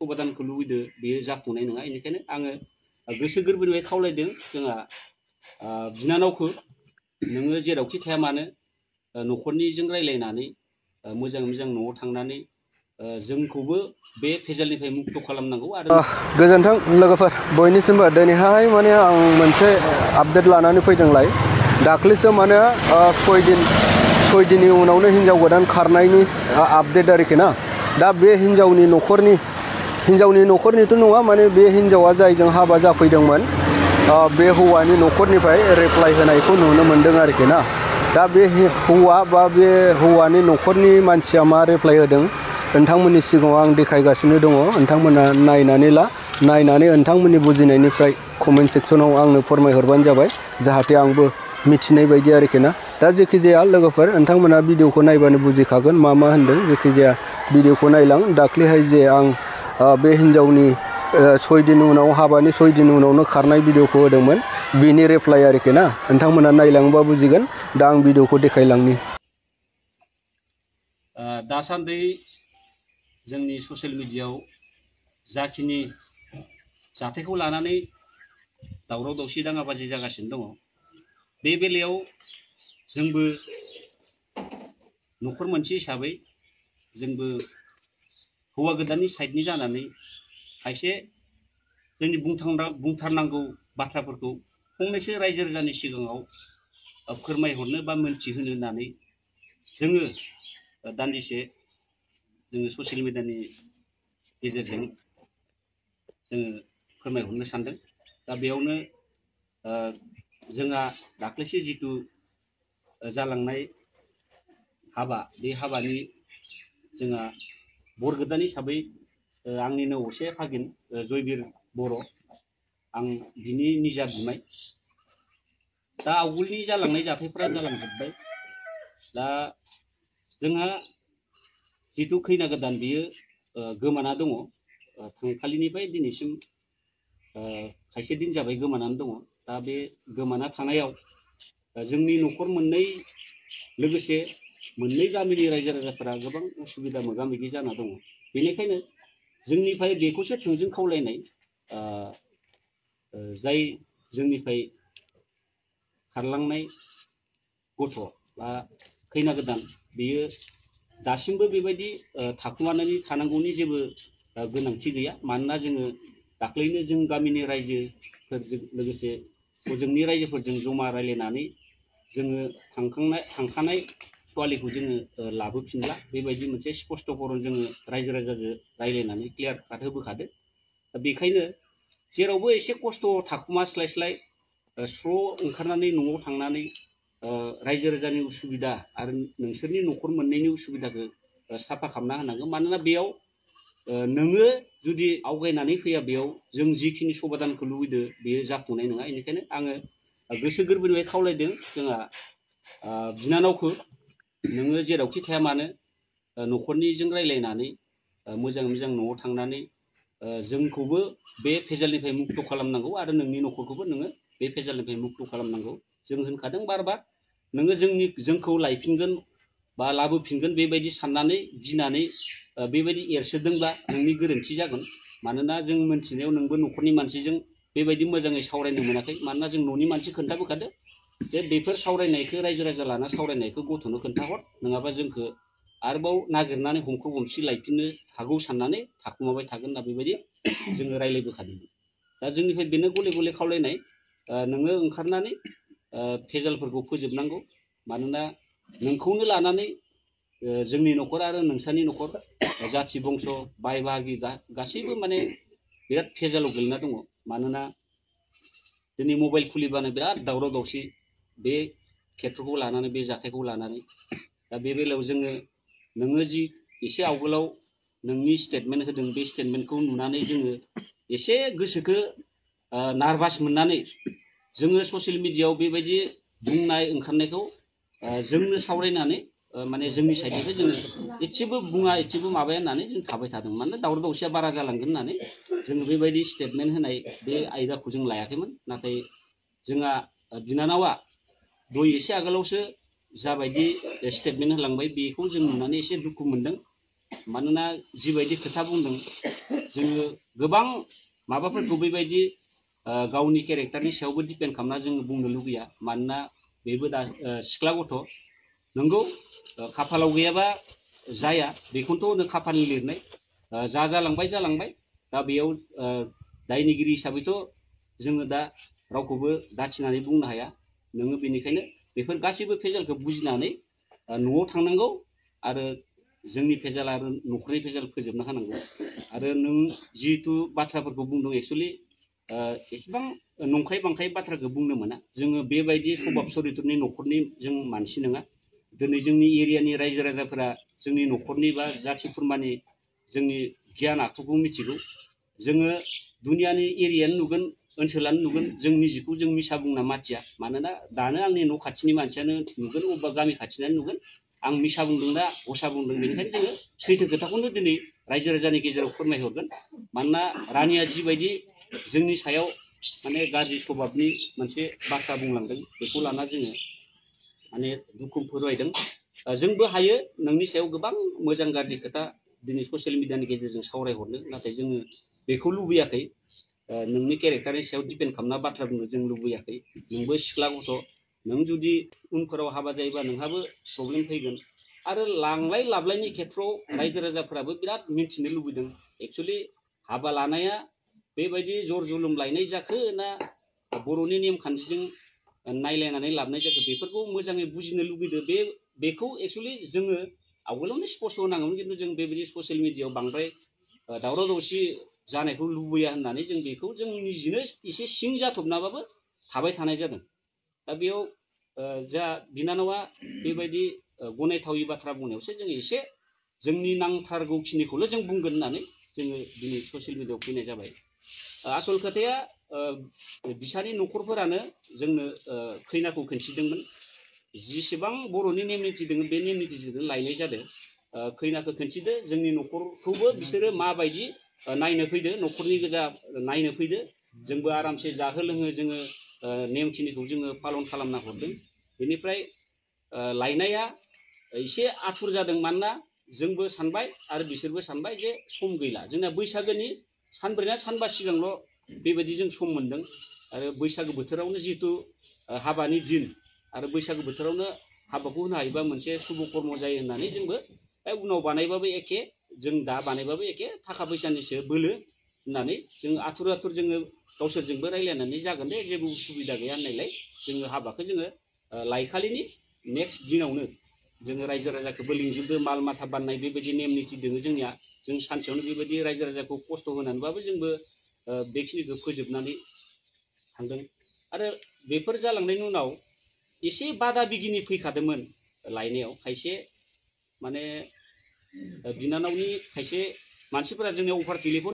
अबदानखौ लुबैदो बेयो जाफुंनाय नङा। बेनिखायनो आङो गोसो गोरबोनिफ्राय खावलायदों जोंहा बिनानावखौ नोङो जेरावखि थाया मानो न'खरनिजों रायलायनानै मोजां मोजां न'आव थांनानै जोंखौबो बे भेजालनिफ्राय मुक्त खालामनांगौ। आरो गोजोन्थों लोगोफोर बयनिसिमबो दिनैहाय माने आं मोनसे आपडेट लानानै फैदोंलाय। दाख्लैसो माने 6 दिननि उनावनो हिन्जाव गोदान खारनायनि आपडेट आरोखि ना। दा बे हिन्जावनि न'खरनिथ' नङा, माने बे हिन्जावा जायजों हाबा जाफैदोंमोन बे हौवानि न'खरनिफ्राय रिप्लाइ होनायखौ नुनो मोन्दों आरोखि ना। दा बे हौवा बा बे हौवानि न'खरनि मानसिया मा रिप्लाइ होदों नोंथांमोननि सिगाङाव आं देखायगासिनो दङ। नोंथांमोना नायनानै नोंथांमोननि बुजिनायनिफ्राय कमेन्ट सेक्सनाव आंनो फोरमायहरबानो जाबाय, जाहाथे आंबो मिथिनाय बायदि आरोखि ना। दा जेखि जाया लोगोफोर नोंथांमोना भिडिअखौ नायबानो बुजिखागोन मा होनदों। जेखि जाया भिडिअखौ नायलां। दाख्लैहाय जे आं बे हिन्जावनि 6 दिन उनाव हाबानि 6 दिन उनावनो खारनाय भिडिअखौ होदोंमोन, बिनि रिप्लाइ आरोखि ना। नोंथांमोना नायलांबा बुजिगोन। दा आं भिडिअखौ देखायलांनि। दासान्दि जोंनि ससियेल मिडियायाव जाखिनि जाथायखौ लानानै दावराव दावसि दाङाबाजि जागासिनो दङ, बे बेलायाव जोंबो न'खर मोनसे हिसाबै जोंबो हौवा गोदाननि साइडनि जानानै खायसे जोंनि बुंथारनांगौ बाथ्राफोरखौ फंनैसो रायजो राजानि सिगाङाव फोरमायहरनो बा मोनथिहोनो होननानै जोङो दान्दिसे जोङो ससियेल मिडियानि गेजेरजों जोङो फोरमायहरनो सानदों। दा बेयावनो जोंहा दाख्लैसो जिथु जालांनाय हाबा, बे हाबानि जोंहा बर गोदान हिसाबै आंनिनो असे भागिन जयबीर बर', आं बिनि निजा बिमाय। दा आवगोलनि जालांनाय जाथायफोरा जालांजोब्बाय। दा जोंहा जिथु खैना गोदान बियो गोमाना दङ। थांखालिनिफ्राय दिनैसिम खायसे दिन जाबाय गोमानानै दङ। दा बे गोमाना थानायाव जोंनि न'खर मोननै लोगोसे मोननै गामिनि रायजो राजाफोरा गोबां उसुबिदा मोगा मोगि जाना दङ। बेनिखायनो जोंनिफ्राय बेखौसो थोंजों खावलायनाय, जाय जोंनिफ्राय खारलांनाय गथ' बा खैना गोदान बेयो दासिमबो बेबायदि थाखुमानानै थानांगौनि जेबो गोनांथि गैया। मानोना जोङो दाख्लैनो जों गामिनि रायजोफोरजों लोगोसे हजोंनि रायजोफोरजों जमा रायलायनानै जोङो थांखानाय सवालिखौ जोङो लाबोफिनला, बेबायदि मोनसे स्पष्ट बरन जोङो रायजो राजाजों रायलायनानै क्लियार काट होबोखादो। दा बेखायनो जेरावबो एसे खस्थ' थाखुमास्लायस्लाय स्र' ओंखारनानै न'आव थांनानै रायजो राजानि उसुबिदा आरो नोंसोरनि न'खर मोननैनि उसुबिदाखौ साफा खालामना होनांगौ। मानोना बेयाव नोङो जुदि आवगायनानै फैया, बेयाव जों जिखिनि समादानखौ लुबैदो बेयो जाफुंनाय नङा। बेनिखायनो आङो गोसो गोरबोनिफ्राय खावलायदों जोंहा बिनानावखौ नोङो जेरावखि थाया मानो न'खरनिजों रायलायनानै मोजां मोजां न'आव थांनानै जोंखौबो बे भेजालनिफ्राय मुक्त खालामनांगौ आरो नोंनि न'खरखौबो नोङो बे भेजालनिफ्राय मुक्त खालामनांगौ। जों होनखादों बार नोङो जोंखौ लायफिनगोन बा लाबोफिनगोन बेबायदि साननानै गिनानै बेबायदि एरसोदोंब्ला नोंनि गोरोन्थि जागोन। मानोना जों मोनथिनायाव नोंबो न'खरनि मानसिजों बेबायदि मोजाङै सावरायनो मोनाखै। मानोना जों न'नि मानसि खोन्थाबोखादो जे बेफोर सावरायनायखौ रायजो राजा लाना सावरायनायखौ गथ'नो खोन्थाहर, नङाबा जोंखौ आरोबाव नागिरनानै हमखो हमसि लायफिननो हागौ साननानै थाखुमाबाय थागोन होनना बेबायदि जोङो रायलायबोखादोंमोन। दा जोंनिफ्राय बेनो गले गले खावलायनाय, नोङो ओंखारनानै भेजालफोरखौ फोजोबनांगौ। मानोना नोंखौनो लानानै जोंनि न'खर आरो नोंसानि न'खर जाथि बंस' बाय बाहागि गासैबो माने बिराद भेजालाव गोलैना दङ। मानोना दिनै मबाइल खुलिबानो बिराद दावराव दावसि बे खेत्रखौ लानानै, बे जाथायखौ लानानै। दा बे बेलायाव नोङो जि एसे आवगोलाव नोंनि स्टेटमेन्ट होदों, बे स्टेटमेन्टखौ नुनानै जोङो एसे गोसोखौ नार्भास मोननानै जोङो ससियेल मिडियायाव बेबायदि बुंनाय ओंखारनायखौ जोंनो सावरायनानै माने जोंनि साइडनिफ्राय जोङो एसेबो बुङा, एसेबो माबाया होननानै जों थाबाय थादों। मानोना दावराव दावसिया बारा जालांगोन होननानै जोङो बेबायदि स्टेटमेन्ट होनाय बे आयदाखौ जों लायाखैमोन। नाथाय जोंहा बिनानावा दय एसे आगोलावसो जाबायदि स्टेटमेन्ट होलांबाय, बेखौ जों नुनानै एसे दुखु मोनदों। मानोना जिबायदि खोथा बुंदों जोङो गोबां माबाफोरखौ बेबायदि गावनि केरेक्टारनि सायावबो डिपेन्ड खालामना जोङो बुंनो लुगैया मानोना बेबो दा सिख्ला गथ' नंगौ खाफालाव गैयाबा जाया बेखौनोथ' खाफालनि लिरनाय जालांबाय दा बेयाव दायनिगिरि हिसाबैथ' जोङो दा रावखौबो दाथिनानै बुंनो हाया नोङो बेनिखायनो बेफोर गासैबो फेजालखौ बुजिनानै न'आव थांनांगौ आरो जोंनि फेजाल आरो न'खरनि फेजाल फोजोबनो हानांगौ आरो नों जिहेतु बाथ्राफोरखौ बुंदों एक्सुवेलि एसेबां नंखाय बांखाय बाथ्राखौ बुंनो मोना जोङो बेबायदि सभाब चरित्रनि न'खरनि जों मानसि नङा दिनै जोंनि एरियानि रायजो राजाफोरा जोंनि न'खरनि बा जाथि खुरमानि जोंनि गियान आखुखौ मिथिगौ जोङो दुनियानि एरियानो नुगोन ओनसोलानो नुगोन जों निजिखौ जों मिसा बुंना माथिया मानोना दानो आंनि न' खाथिनि मानसियानो नुगोन अबेबा गामि खाथिनानो नुगोन आं मिसा बुंदों ना हसा बुंदों बेनिखायनो जोङो सैथो खोथाखौनो दिनै रायजो राजानि गेजेराव फोरमायहरगोन मानोना रानिया जिबायदि जोंनि सायाव माने गाज्रि सभाबनि मोनसे बाथ्रा बुंलांदों बेखौ लाना जोङो माने दुखु फोरमायदों जोंबो हायो नोंनि सायाव गोबां मोजां गाज्रि खोथा दिनै ससियेल मिडियानि गेजेरजों सावरायहरनो नाथाय जोङो बेखौ लुबैयाखै नोंनि केरेक्टारनि सायाव डिपेन्ड खालामना बाथ्रा बुंनो जों लुबैयाखै नोंबो सिख्ला गथ' नों जुदि उनफोराव हाबा जायोबा नोंहाबो प्रब्लेम फैगोन आरो लांलाय लाबलायनि खेथ्रआव रायजो राजाफोराबो बिराद मिन्थिनो लुबैदों एक्सुवेलि हाबा लानाया बेबायदि जर जुलुम लायनाय जाखो ना बर'नि नेमखान्थिजों नायलायनानै लाबोनाय जाखो बेफोरखौ मोजाङै बुजिनो लुबैदों बेखौ एक्सुवेलि जोङो आवगोलावनो स्पष्ट होनांगौमोन खिन्थु जों बेबायदि ससियेल मिडियायाव बांद्राय दावराव दावसि जानायखौ लुबैया होननानै जों बेखौ जों निजिनो एसे सिं जाथबनाबाबो थाबाय थानाय जादों दा बेयाव जा बिनानावा बेबायदि गनायथावि बाथ्रा बुंनायावसो जों एसे जोंनि नांथारगौखिनिखौल' जों बुंगोन होननानै जोङो दिनै ससियेल मिडियायाव फैनाय जाबाय आसल खोथाया बिसानि न'खरफोरानो जोंनो खैनाखौ खोन्थिदोंमोन जेसेबां बर'नि नेम निथि दङ बे नेम निथिजों लायनाय जादों खैनाखौ खोन्थिदो जोंनि न'खरखौबो बिसोरो माबायदि नायनो फैदो न'खरनि गोजा नायनो फैदो जोंबो आरामसे जाहो लोङो जोङो नेमखिनिखौ जोङो पालन खालामना हरदों बेनिफ्राय लायनाया एसे आथुर जादों मानोना जोंबो सानबाय आरो बिसोरबो सानबाय जे सम गैला जोंना बैसागोनि सानब्रै ना सानबा सिगांल' बेबायदि जों सम मोन्दों आरो बैसागो बोथोरावनो जिहेतु हाबानि दिन आरो बैसागो बोथोरावनो हाबाखौ होनो हायोबा मोनसे शुभ कर्म जायो होननानै जोंबो उनाव बानायबाबो एखे जों दा बानायबाबो एखे थाखा फैसानिसो बोलो होननानै जों आथुर जोङो गावसोरजोंबो रायज्लायनानै जागोन दे जेबो उसुबिदा गैया होननायलाय जोङो हाबाखौ जोङो लायखालिनि नेक्स्ट दिनावनो जोङो रायजो राजाखौबो लिंजोबदो माल माथा बाननाय बेबायदि नेम निथि दङ जोंनिया जों सानसेयावनो बेबायदि रायजो राजाखौ खस्थ' होनानैबाबो जोंबो बेखिनिखौ फोजोबनानै थांदों आरो बेफोर जालांनायनि उनाव एसे बादा बिगिनि फैखादोंमोन लायनायाव खायसे माने बिनानावनि खायसे मानसिफोरा जोंनियाव अफार टेलिफन